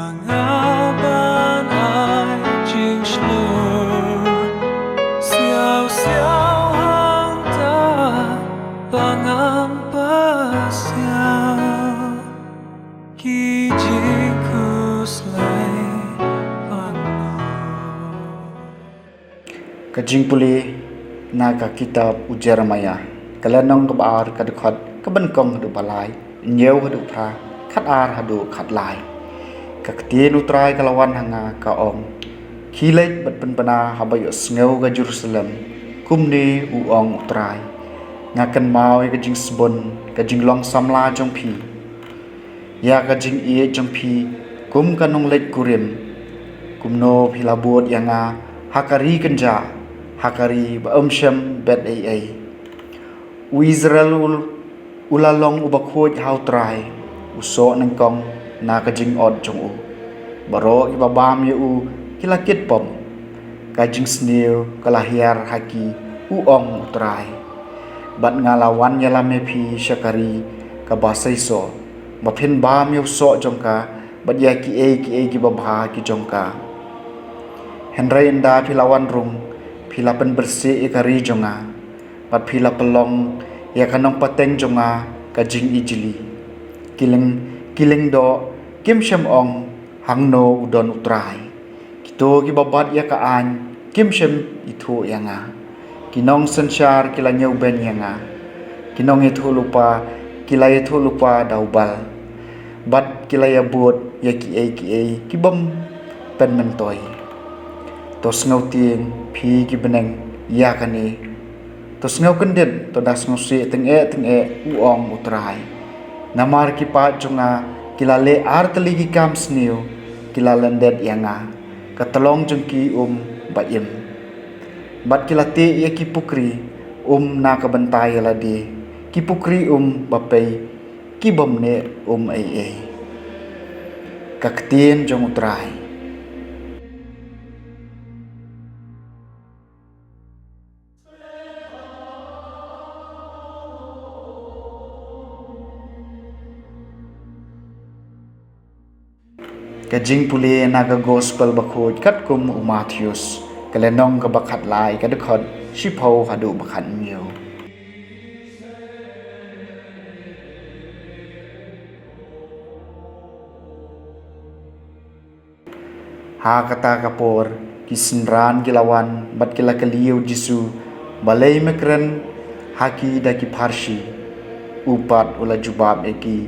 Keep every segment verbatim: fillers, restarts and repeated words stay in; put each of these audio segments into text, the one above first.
Nga ban ai jingshlur siaw siaw hangta ba ngam pasiaw ki jingkhuslai pangno. Ka jingpule na ka kitab u Jeremiah, ka lynnong kaba ar, ka dkhot kaba nyngkong haduh ba lai, hynñiew haduh phra, khatar haduh khatlai. Ka ktien u Trai ka la wan ha nga, ka ong: Khie leit bad pynbna haba ïohsngew ka Jerusalem, kumne u ong u Trai: Nga kynmaw ïa ka jingsbun, ka jinglong samla jong phi, ïa ka jingïeit jong phi kum ka nongleit kurim. Kumno phi la bud ïa nga ha ka ri kynjah, ha ka ri ba ym shem bet ei ei. U Israel u, u la long uba khuid ha u Trai, u soh nyngkong na ka jingot jong u. Baroh kiba bam ïa u ki la kit pop. Ka jingsniew ka la hiar ha ki, u ong u Trai. Bad nga la wan ïalam ïa phi sha ka ri kaba seisoh, ba phin bam ïa u soh jong ka bad ïa kiei kiei kiba bha ki jong ka. Hynrei ynda phi la wan rung, phi la pynbieit ïa ka ri jong nga, bad phi la pynlong ïa ka nongpateng jong nga ka jingijli. Ki lyng, ki lyngdoh kim shym ong hangno u don u Trai. Kito kiba bat ïa ka aiñ kim shym ithuh ïa nga. Ki nongsynshar ki la ñiewbeiñ ïa nga. Ki nongïathuhlypa ki la ïathuhlypa da u bal, bad ki la ïabud ïa kiei kiei ki bym pynmyntoi. To sngewtieng, phi ki bneng, ïa kane. To sngew kyndit, to da sngewsih tyngeh tyngeh, u ong u Trai. Namar ki paid jong nga ki la leh ar tylli ki kam sniew, ki la lyndet ïa nga. Ka tlong jong ki um ba im, bad ki la teh ïa ki pukri um na ka bynta ïa lade, ki pukri um ba pei, ki bym neh um ei ei. Ka ktien jong u Trai. Ka jingpule na ka Gospel bakhuid katkum u Mathaios, ka lynnong kaba khatlai, ka dkhot shiphew haduh ba khathynñiew. Ha kata ka por, ki synran ki la wan bad ki la kylli ïa u Jisu, balei me kren ha ki da ki pharshi. U pat u la jubab ïa ki,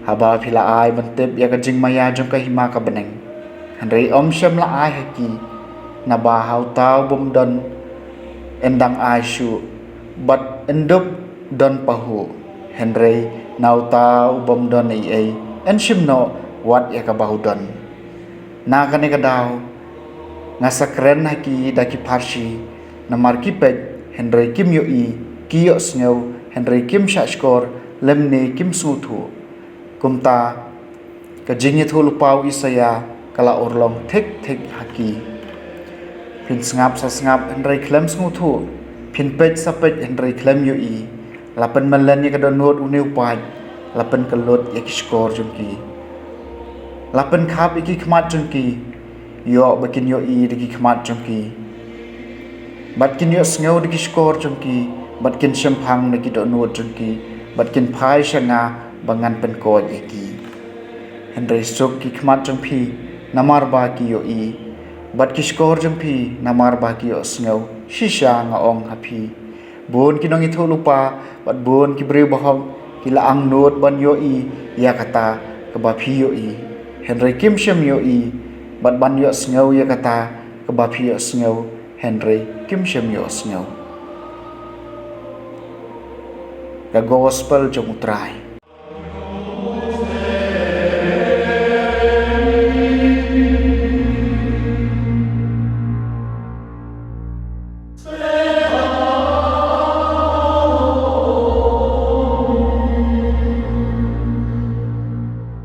haba phi la ai ban tip ïa ka jingmaïa jong ka hima ka bneng, hynrei ym shym la ai ha ki. Naba ha uta u bym don, yn dang ai shuh, bad yn dup don pahuh. Hynrei na uta u bym don ei ei, yn shim noh wat ïa kaba u don. Na kane ka daw, nga sa kren ha ki da ki pharshi, namar ki peit, hynrei kim ïohi, ki ïohsngew, hynrei kim shahshkor, lymne kim sngewthuh. Kumta, ka jingïathuhlypa u Isaïah ka la urlong thik thik ha ki. Phin sngap sa sngap, hynrei khlem sngewthuh. Phin peit sa peit, hynrei khlem ïohi. La pynmyllen ïa ka dohnud une u paid, la pynkyllut ïa ki shkor jong ki. La pynkhap ïa ki khmat jong ki, ïoh ba kin ïohi da ki khmat jong ki, bad kin ïohsngew da ki shkor jong ki, bad kin shemphang da ki dohnud jong ki, bad kin phai sha nga ba ngan pynkoit ïa ki. Hynrei suk ki khmat jong phi, namar ba ki ïohi, bad ki shkor jong phi, namar ba ki ïohsngew. Shisha nga ong ha phi, bun ki nongïathuhlypa bad bun ki briew bahok ki la angnud ban ïohi ïa kata kaba phi ïohi, hynrei kim shym ïohi, bad ban ïohsngew ïa kata kaba phi ïohsngew, hynrei kim shym ïohsngew. Ka Gospel jong u Trai.